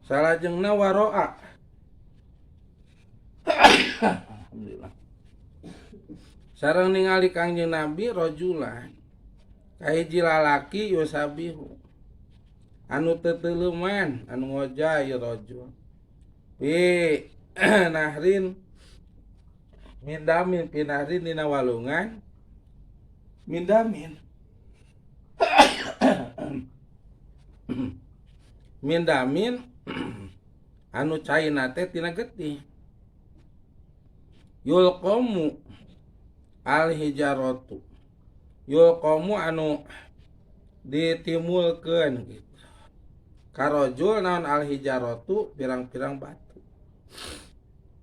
Salajengna waroa. Alhamdulillah. Sareng ningali Kangjeng Nabi rajulan kahiji lalaki yusabihu anu teteleuman anu ngojay rajul fi nahrin mindamin fi nahrin dina walungan mindamin mindamin anu caina teh tina getih yulqamu al hijaratu yulqamu anu ditimulkeun gitu karojul naon al hijaratu pirang-pirang batu.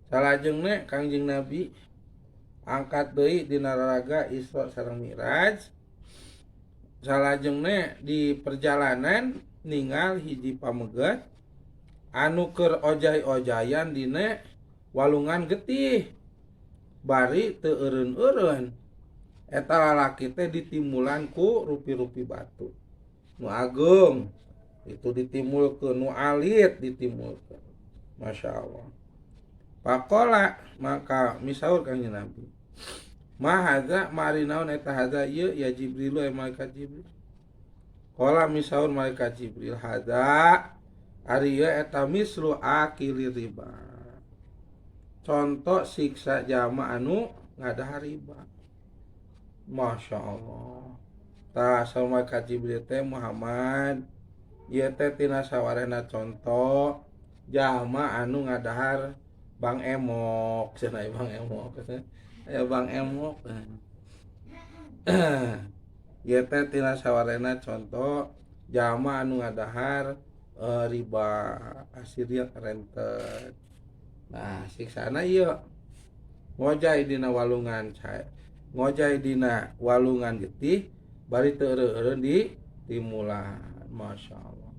Salajengna Kangjeng Nabi angkat deui dina raraga Isra sareng Mi'raj. Salajengna di perjalanan ningal hiji pameget anu keur ojay-ojayan dina walungan getih bari teu eureun-eureun. Eta lalaki teh ditimulan ku rupi-rupi batu nu ageung itu ditimulkeun, nu alit ditimulkeun. Masya Allah. Pakola maka misaur Kangjeng Nabi, ma hadza mari naon eta hadza ieu ya Jibril malaikat Jibril. Qala misaur malaikat Jibril hadza ari ieu eta mislu akili riba, contoh siksa jama anu ngadahar riba. Masya Allah. Tah saur malaikat Jibril teh, Muhammad ieu teh tina sawarehna contoh jama anu ngadahar Bang Emok cenah. Bang Emok ya, Bang Emok ieu teh tina sawarehna contoh jama anu ngadahar riba hasil rentet. Nah, siksana ieu ngojay dina walungan cai, ngojay dina walungan getih bari teu eureun di timulan. Masya Allah.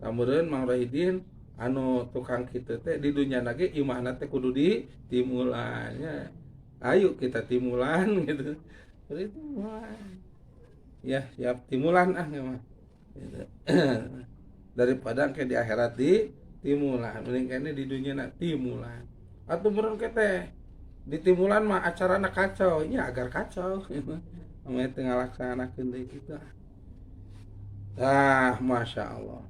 Tamureun Mang Rohidin anu tukang kitu teh di dunia lagi imahna teh kudu di timulannya. Ayo kita timulan gitu. Timulan ya, siap timulan ah mah gitu. Daripada kayak di akhirat di timulan, mending kayaknya di dunia nak timulan atau meureun teh di timulan mah acarana kacau nya, agar kacau gitu. Ame teu ngalaksanakeun deui kitu. Ah, Masya Allah.